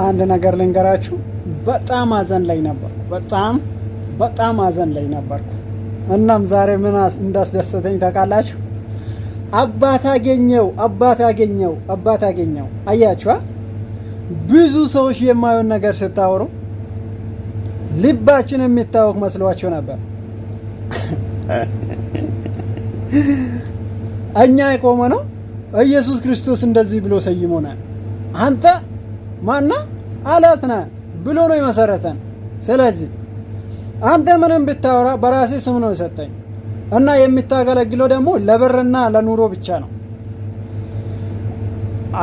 አንድ ነገር ልንገራችሁ። በጣም ሀዘን ላይ ነበርኩ። በጣም በጣም ሀዘን ላይ ነበርኩ። እናም ዛሬ ምን እንዳስደሰተኝ ታውቃላችሁ? አባት አገኘው፣ አባት አገኘው፣ አባት አገኘው። አያችኋ? ብዙ ሰዎች የማየውን ነገር ስታወሩ ልባችን የሚታወቅ መስሏቸው ነበር። እኛ የቆመ ነው ኢየሱስ ክርስቶስ እንደዚህ ብሎ ሰይሞናል። አንተ ማና አላት ነ ብሎ ነው የመሰረተን። ስለዚህ አንተ ምንም ብታወራ በራሴ ስም ነው የሰጠኝ እና የምታገለግለው ደግሞ ለብርና ለኑሮ ብቻ ነው።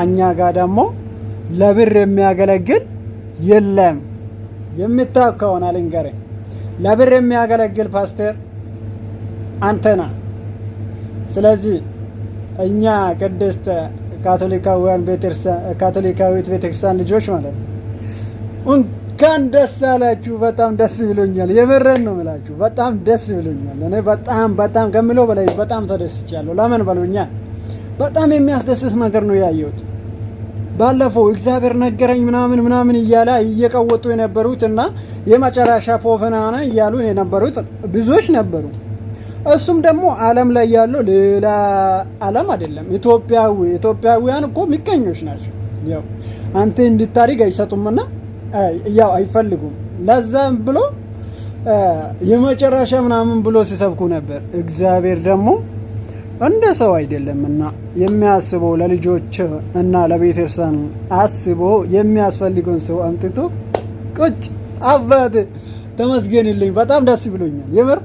እኛ ጋር ደግሞ ለብር የሚያገለግል የለም። የምታውቅ ከሆነ ልንገርህ፣ ለብር የሚያገለግል ፓስተር አንተ ነህ። ስለዚህ እኛ ቅድስት ካቶሊካውያን ካቶሊካዊት ቤተክርስቲያን ልጆች ማለት ነው እንኳን ደስ አላችሁ። በጣም ደስ ብሎኛል። የምሬን ነው የምላችሁ። በጣም ደስ ብሎኛል። እኔ በጣም በጣም ከምለው በላይ በጣም ተደስቻለሁ። ለምን በሉኛ፣ በጣም የሚያስደስት ነገር ነው ያየሁት። ባለፈው እግዚአብሔር ነገረኝ ምናምን ምናምን እያለ እየቀወጡ የነበሩት እና የመጨረሻ ፖፍናና እያሉ የነበሩት ብዙዎች ነበሩ። እሱም ደግሞ ዓለም ላይ ያለው ሌላ ዓለም አይደለም። ኢትዮጵያውያን እኮ ምቀኞች ናቸው። ያው አንተ እንድታሪግ አይሰጡምና ያው አይፈልጉም። ለዛም ብሎ የመጨረሻ ምናምን ብሎ ሲሰብኩ ነበር። እግዚአብሔር ደግሞ እንደ ሰው አይደለምና የሚያስበው ለልጆች እና ለቤተክርስቲያን አስቦ የሚያስፈልገውን ሰው አምጥቶ ቁጭ። አባት ተመስገንልኝ። በጣም ደስ ብሎኛል የምር።